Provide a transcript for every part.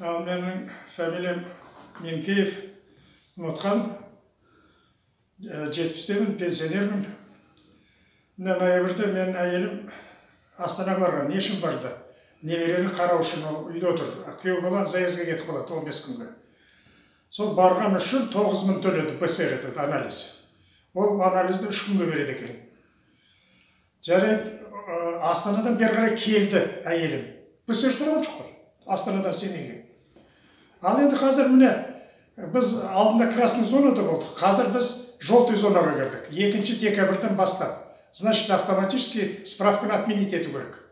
Ал менің фамилиям Менкеев Ұмытқан. 70-темін, пенсионермін. Мына ноябрьде менің әйелім Астанаға барған. Не үшін барды? Немерені қарау үшін, ол үйде отыр. Күйеу бала заездге кетіп қалады 15 күнге. Сол барған үшін 9000 төледі, ПЦР, этот анализ. Ол анализді 3 күнге береді екен. Жарайды, Астанадан бері қарай келді әйелім. ПЦР сұраған жоқ қой Астанадан Семейге. Ал енді қазір, міне, біз алдында красный зонада болдық, қазір біз желтый зонаға кірдік 2 декабрьден бастап. Значит, автоматически справканы отменить ету керек.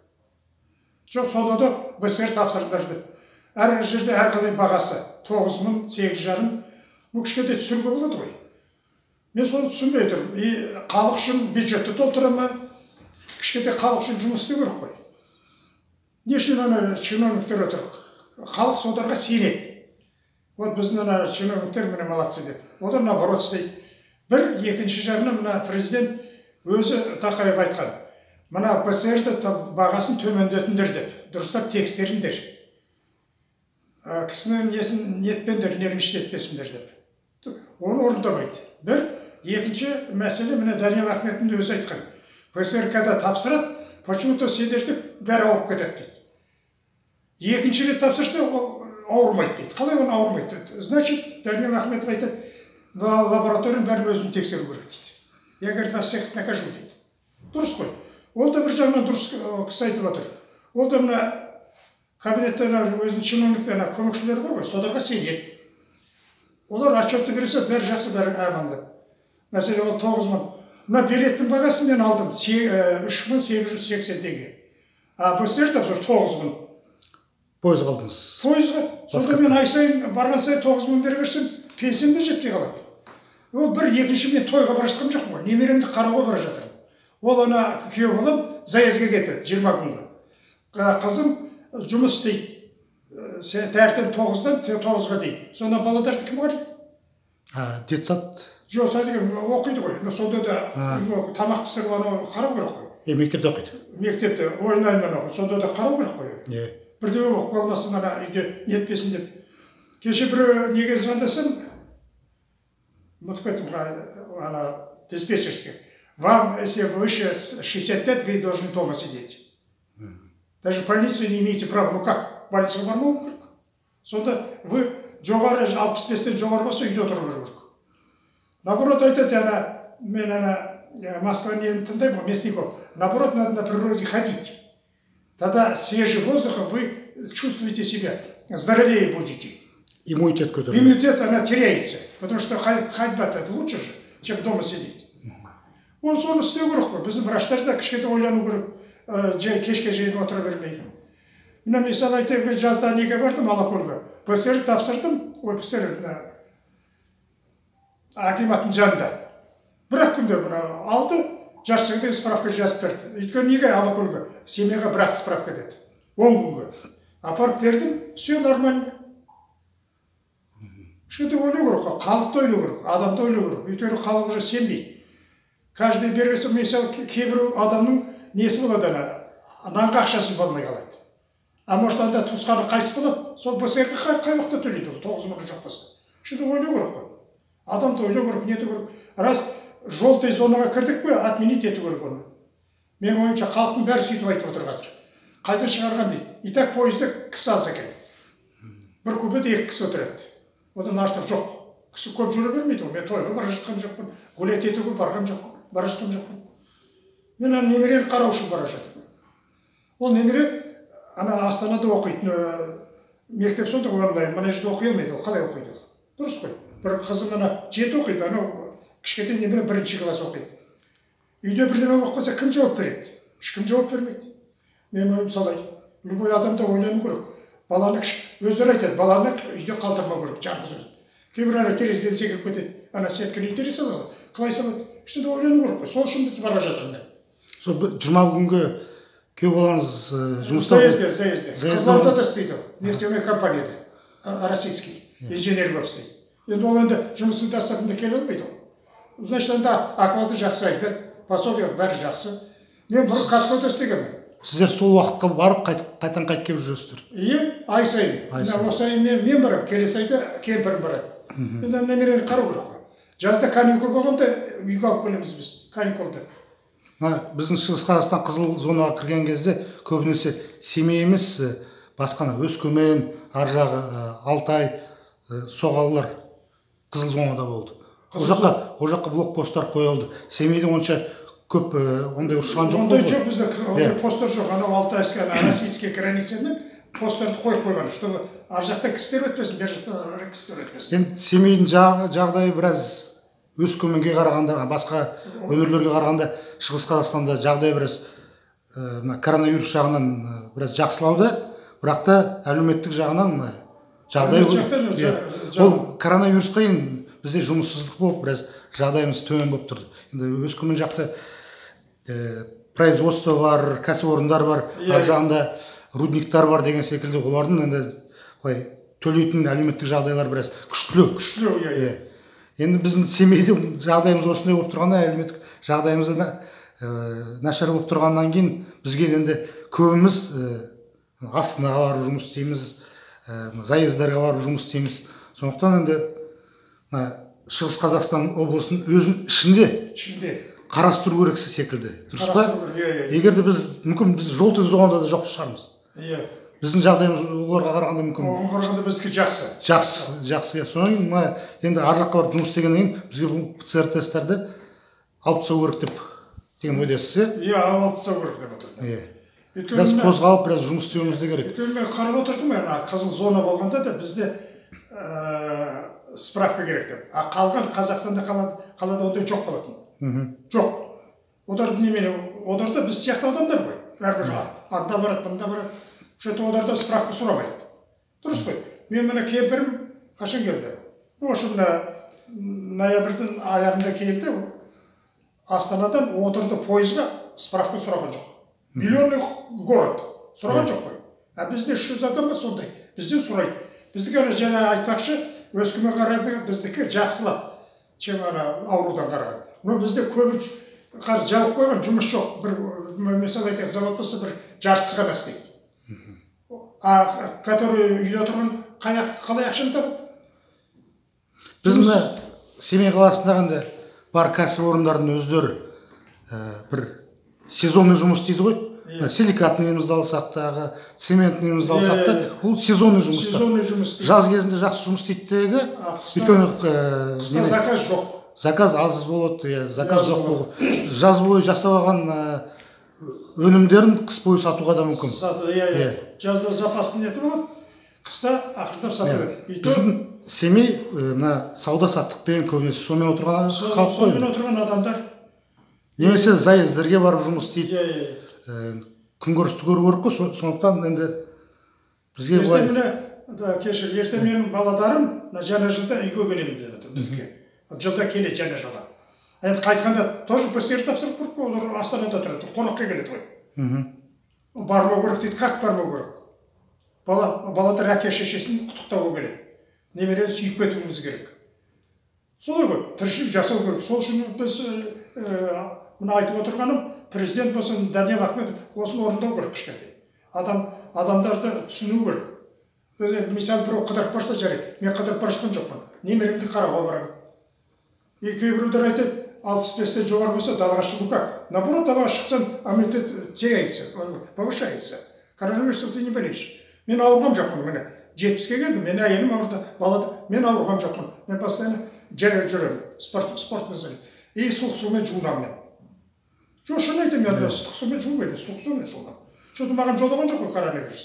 Жоқ, сонда да ПЦР тапсырыңдар деп, әр жерде әрқалай бағасы: 9000, 8,5. Ну, кішкентай түсіруге болады ғой. Мен соны түсінбей тұрмын. И халық үшін бюджетті толтыра ма? Кішкентай халық үшін жұмыс істеу керек қой. Не үшін ана чиновниктер отыр? Халық соларға сенеді. Вот біздің ана чиновниктер, міне, молодцы деп. Олар наоборот істейді. Бір екінші жағынан, мына президент өзі, Тоқаев, айтқан: мына ПЦР-ді бағасын төмендетіңдер деп, дұрыстап тексеріңдер, кісінің несін нетпеңдер, нервничать етпесіндер деп. Оны орындамайды. Бір екінші мәселе, міне, Даниал Ахметовтің өзі айтқан: ПЦР когда тапсырады, почему то сендерді бәрі ауырып кетеді дейді. Екінші рет тапсырса, ол ауырмайды дейді. Қалай оны ауырмайды дейді? Значит, Даниал Ахметов айтады: лабораторияның бәрін өзім тексеру керек дейді. Я, говорит, вас всех накажу дейді. Дұрыс қой, ол да бір жағынан дұрыс кісі айтып отыр. Ол да мына кабинетте өзінің чиновниктер, ана көмекшілері бар ғой, соларға сенеді. Олар отчетты бере салады, бәрі жақсы, бәрі аман деп. Мәселе, ол 9000. Мына билеттің бағасын мен алдым 3880 теңге, а ПЦР тапсыр 9000. Пойызға алдыңыз? Пойызға. Сонда мен ай сайын барған сайын 9000 бере берсем, пенсиям да жетпей қалады. Ол бір. Екінші, мен тойға бара жатқан жоқпын ғой, немеремді қарауға бара жатырмын. Ол ана күйеу балам заездге кетеді 20 күнге. Қызым жұмыс істейді таңертең 9-дан 9-ға дейін. Сонда балаларды кім қарайды? Детсад? Жоқ, садик оқиды ғой, но сонда да тамақ пісіріп, анау қарау керек қой. Е, мектепте оқиды. Мектепте онлайн оқиды, сонда да қарау керек қой. Бірдеме болып қалмасын, ана үйде нетпесін деп. Кеше біреу неге звондасам, ұмытып кеттім, ана диспетчерский: вам, если выше 65, вы должны дома сидеть, даже в больницу не имеете права. Ну как, больницаға бармау керек? Сонда вы жоғары, 65-тен жоғары болса, үйде отыру керек. Наоборот айтады ана, мен ана Москва нені тыңдаймын ғой, Мясников: наоборот, надо на природе ходить, тогда свежим воздухом вы чувствуете себя здоровее будете. Иммунитет көтеріледі. Иммунитет, она теряется, потому что ходьба это лучше же, чем дома сидеть. Оны, соны істеу керек қой. Біздің врачтар да кішкене ойлану керек, жай кешке шейін отыра бермей. Мына мысалы айтайын, мен жазда неге бардым, Алакөлге, ПЦР тапсырдым. Ой, ПЦР мына акиматтың жанында бір ақ күнде мына алды, жарты сағаттан справка жазып берді. Өйткені неге Алакөлге, семьяға бір ақ справка деді. 10 күнге апарып бердім, все нормально. Кішкене ойлау керек қой, халықты ойлау керек, адамды ойлау керек. Өйткені халық уже сенбейді. Каждый берген, мысалы, кейбір адамның несі болады, ана нанға ақшасы болмай қалады. А может, анда туысқаны қайтыс болады, сол ПЦР қай уақытта төлейді ол, 9000 жоқ болса? Кішкене ойлау керек қой, адамды ойлау керек, нету керек. Рас, желтый зонаға кірдік пе, отменить ету керек оны, менің ойымша. Халықтың бәрі сөйтіп айтып отыр қазір. Қайда шығарған дейді. И так пойызда кісі аз екен, бір купеде екі кісі отырады, одан артық жоқ. Кісі көп жүре бермейді ғой. Мен тойға бара жатқан жоқпын, гулять етуге барған жоқпын, бара жатқан жоқпын. Мен ана немерені қарау үшін бара жатырмын. Ол немере ана Астанада оқиды, мектеп сонда онлайн, мына жерде оқи алмайды. Ол қалай оқиды ол? Дұрыс қой. Бір қызым ана жеті оқиды, анау кішкентай немере бірінші класс оқиды. Үйде бірдеме болып қалса, кім жауап береді? Ешкім жауап бермейді. Менің ойым солай. Любой адам да ойлану керек. Баланы, өздері айтады, баланы үйде қалдырмау керек жалғыз өзін. Кейбір ана терезеден секіріп кетеді, ана сетканы итере салады, қалай салады? Кішкене ойлану керек қой. Сол үшін біз бара жатырмын мен. Сол 20 күнге күйеу балаңыз жұмыста? Заездде, заездде. Қызылордада істейді, ол нефтяной компанияда, российский инженер болып істейді. Енді ол енді жұмысын тастап мында келе алмайды ғой. Значит, анда оклады жақсы, айтады, пособие, бәрі жақсы. Мен бұрын КАТКОда істегенмін. Сіздер сол уақытқа барып қайтадан қайтып келіп жүресіздер. Иә, ай сайын. Мына осы ай мен барамын, келесі айда кемпірім барады. Енді немерені қарау керек қой. Жазда каникул болғанда үйге алып келеміз біз, каникулда. Мына біздің Шығыс Қазақстан қызыл зонаға кірген кезде көбінесе Семей емес, басқа Өскемен, ар жағы Алтай, соғалылар қызыл зонада болды. Ол жаққа блокпосттар қойылды. Семейде онша көп ондай ұшқан жоқ. Ондай жоқ, бізде ондай посттар жоқ. Анау Алтайский, российский границаның посттарды қойып қойған, чтобы ар жақта кісілер өтпесін, бер жақта кісілер өтпесін. Енді Семейдің жағдайы біраз Өскеменге қарағанда, басқа өңірлерге қарағанда Шығыс Қазақстанда жағдай біраз мына коронавирус жағынан біраз жақсылауда, бірақ та әлеуметтік жағынан жағдай ол коронавирусқа енді бізде жұмыссыздық болып, біраз жағдайымыз төмен болып тұрды. Енді Өскемен жақта производство бар, кәсіпорындар бар, ар жағында рудниктар бар деген секілді, олардың енді былай төлейтін әлеуметтік жағдайлар біраз күштілеу. Күштілеу, иә. Енді біздің Семейде жағдайымыз осындай болып тұрғанда, әлеуметтік жағдайымыз нашар болып тұрғаннан кейін бізге енді көбіміз Астанаға барып жұмыс істейміз, заездарға барып жұмыс істейміз. Сондықтан енді Шығыс Қазақстан облысының өзінің ішінде қарастыру керек секілді. Дұрыс па? Егер де біз мүмкін біз желтый зонада да жоқ шығармыз. Иә. Біздің жағдайымыз оларға қарағанда мүмкін. Оған қарағанда біздікі жақсы. Жақсы, жақсы. Содан кейін мына енді ар жаққа барып жұмыс істегеннен кейін бізге бұл ПЦР тесттерді алып тастау керек деп деген ойдасыз, иә? Иә, алып тастау керек деп отырмын. Иә. Біраз қозғалып, біраз жұмыс істеуіміз де керек. Өйткені мен қарап отырдым, ана қызыл зона болғанда да бізде справка керек деп. А қалған Қазақстанда қалада ондай жоқ болатын. Жоқ. Олар немене, олар да біз сияқты адамдар ғой. Бәрібір анда барады, мында барады. Что-то оларда справка сұрамайды. Дұрыс қой. Мен мына кемпірім қашан келді? Осы мына ноябрьдің аяғында келді. Астанадан отырды пойызға, справка сұраған жоқ. Миллионный город сұраған жоқ қой. А бізде 300 адам ба сондай. Бізден сұрайды. Біздікі ана жаңа айтпақшы, Өскемен қарады, біздікі жақсылап, чем ана аурудан қараған. Но бізде көбі жауып қойған, жұмыс жоқ. Бір мысалы айтайық, завод болса бір жартысы ғана істейді. А который үйде отырған қалай ақшаны табады? Біз мына Семей қаласындағы енді бар кәсіпорындардың өздері бір сезонный жұмыс істейді ғой. Силикатныйымызды алсақ тағы, цементныйымызды алсақ та, ол сезонный жұмыстар. Сезонный жұмыс. Жаз кезінде жақсы жұмыс істейді тегі. Өйткені қыста заказ жоқ. Заказ аз болады, заказ жоқ болады. Жаз бойы жасап алған өнімдерін қыс бойы сатуға да мүмкін. Иә. Жазда запастың неті болады, қыста ақырындап сата береді. Біздің Семей мына сауда саттықпен көбінесе сонымен отырған халық қой. Сонымен отырған адамдар. Немесе заездерге барып жұмыс істейді. Күнкөрісті көру керек қой, сондықтан енді бізге былай. Кешір, ертең менің балаларым жаңа жылда үйге келемін деп отыр бізге. Жылда келеді жаңа жылға. Енді қайтқанда тоже ПЦР тапсырып керек қой, олар Астанада тұрады, қонаққа келеді ғой. Бармау керек дейді, как бармау керек? Балалар әке шешесін құттықтауға келеді. Немерені сүйіп кетуіміз керек. Солай ғой, тіршілік жасау керек. Сол үшін біз мына айтып отырғаным, президент болсын, Даниал Ахметов осыны орындау керек кішкентай. Адамдарды түсіну керек. Мысалы, біреу қыдырып барса жарайды, мен қыдырып бара жатқан жоқпын, немеремді қарауға барамын. Кейбіреулер айтады, 65-тен жоғары болса далаға шығу как? Наоборот, далаға шықсаң, иммунитет теряется, повышается. Коронавирусом ты не болеешь. Мен ауырған жоқпын, міне 70-ке келдім, мен әйелім ауырды, балада, мен ауырған жоқпын. Мен постоянно жаяу жүремін, спортпен и суық сумен жуынамын мен. Жоқ, шын айтамын, мен ыстық сумен жуынбаймын, суық сумен жуынамын. Что-то маған жолаған жоқ қой коронавирус.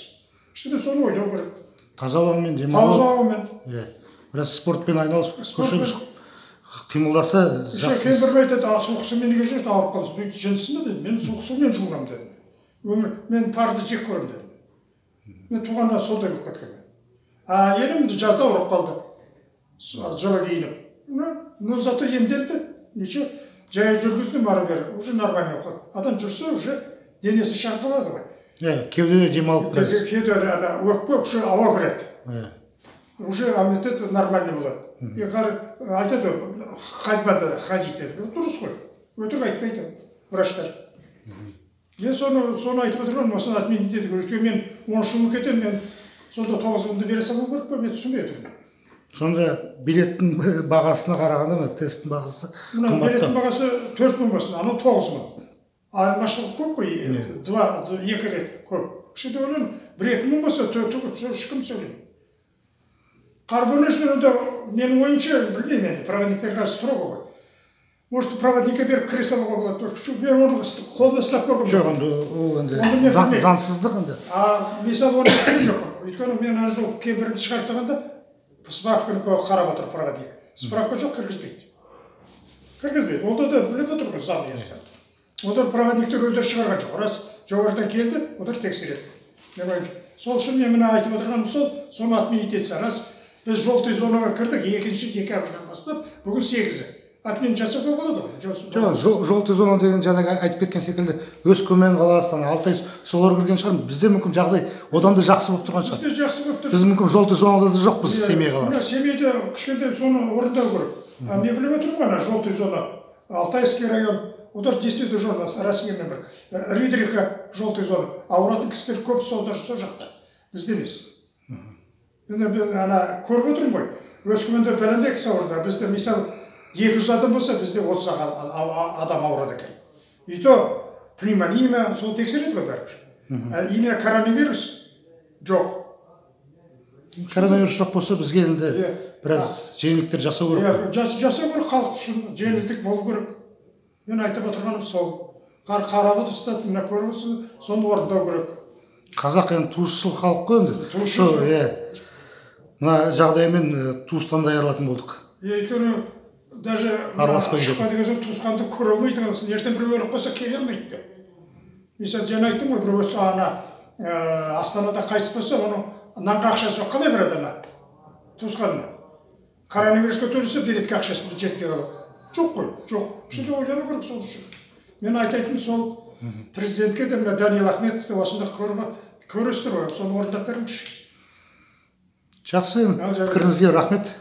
Кішкене соны ойлау керек. Таза ауамен демалу. Таза ауамен. Иә. Біраз спортпен айналысып, көшеге шығып қимылдаса жақсы. Кемпірім айтады, суық сумен неге жүрсің, ауырып қаласың. Жынсың ба дедім, мен суық сумен жуынамын дедім. Өмір, мен парды жек көремін дедім. Мен туғаннан сондай болып кеткенмін. А әйелім жазда ауырып қалды. Жылы киініп. Ну, зато емделді. Ничего, жаяу жүргіздім ары бері, уже нормально болып қалды. Адам жүрсе, уже денесі шаңқалады ғой. Иә, кеуде демалып біраз. Кеуде ана өкпе уже ауа кіреді. Иә. Уже иммунитет нормальный болады. И айтады, ходьба ходить деп. Дұрыс қой. Өтірік айтпайды врачтар. Мен соны айтып отырмын, осыны отменить ету керек. Өйткені мен 13 мың кетемін, мен сонда 9 мыңды бере салу керек қой, мен түсінбей отырмын. Сонда билеттің бағасына қарағанда мына тесттің бағасы Мына билеттің қымбаттау. бағасы 4 мың болсын, анау 9 мың. Айырмашылық көп қой, два, екі рет көп. Кішкене ойлаймын, 1-2 мың болса, ешкім сөйлейді. Қарбон үшін онда, менің ойымша, білмеймін енді, проводниктерге строго ғой. Может, проводникке беріп кіре салуға болады. Мен оны қолымда ұстап көргем Жоқ, жоқ. енді ол енді Оны мен білмеймін. заңсыздық енді. А мысалы, оны естіген жоқпын. Өйткені мен ана жолы кемпірімді шығарып тастағанда справканы қарап отыр проводник. Справка жоқ, кіргізбейді. Кіргізбейді. Онда да біліп отыр ғой заң иесі. Олар, проводниктер, өздері шығарған жоқ. Рас, жоғарыдан келді, олар тексереді. Мен ойымша. Сол үшін мен мына айтып отырғаным сол, соны отменить етсе. Рас, біз желтый зонаға кірдік 2 декабрьдан бастап, бүгін 8-і. Отмен жасауға болады ғой. Жоқ, желтый зона деген жаңағы айтып кеткен секілді Өскемен қаласы, ана Алтай, солар кірген шығар. Бізде мүмкін жағдай одан да жақсы болып тұрған шығар. Бізде жақсы болып тұр. Біз мүмкін желтый зонада да жоқпыз, Семей Мына қаласы. Семейде кішкентай, соны орындау керек. А мен біліп отырмын ғой, ана желтый зона, Алтайский район, олар действительно зона, Россиямен бір. Риддерка желтый зона. Ауыратын кісілер көп сол сол жақта. Бізде емес. Мен ана көріп отырмын ғой. Өскеменде бәлендей кісі ауырды. Бізде, мысалы, 200 адам болса, бізде 30 адам ауырады екен. И то пневмония ма, сол тексереді ғой бәрібір. А именно коронавирус жоқ. Коронавирус жоқ болса, бізге енді біраз жеңілдіктер жасау керек қой. Иә, жасау керек, халық үшін жеңілдік болу керек. Мен айтып отырғаным сол. Қарап ұстады, мына көріп отырсыз, соны орындау керек. Қазақ енді туысшыл халық қой енді. Туысшыл. Сол, иә, мына жағдаймен туыстан да айырылатын болдық. Иә, өйткені даже Араласпай кетеді. шықпа деген соң туысқанды көре алмайды қаласың. Ертең біреу өліп қалса, келе алмайды да. Мысалы, жаңа айттым ғой, біреу өсті, ана Астанада қайтыс болса, оның нанға ақшасы жоқ, қалай барады ана туысқанына? Коронавирусқа төлесе, билетке ақшасы жетпей қалады. Жоқ қой, жоқ. Şimdi ойлану керек сол үшін. Мен айтайтыным сол, президентке де, мына Даниал Ахметов те осында көресіздер ғой, соны орындап беріңізші. Жақсы енді. Ал, жарайды. Пікіріңізге рахмет.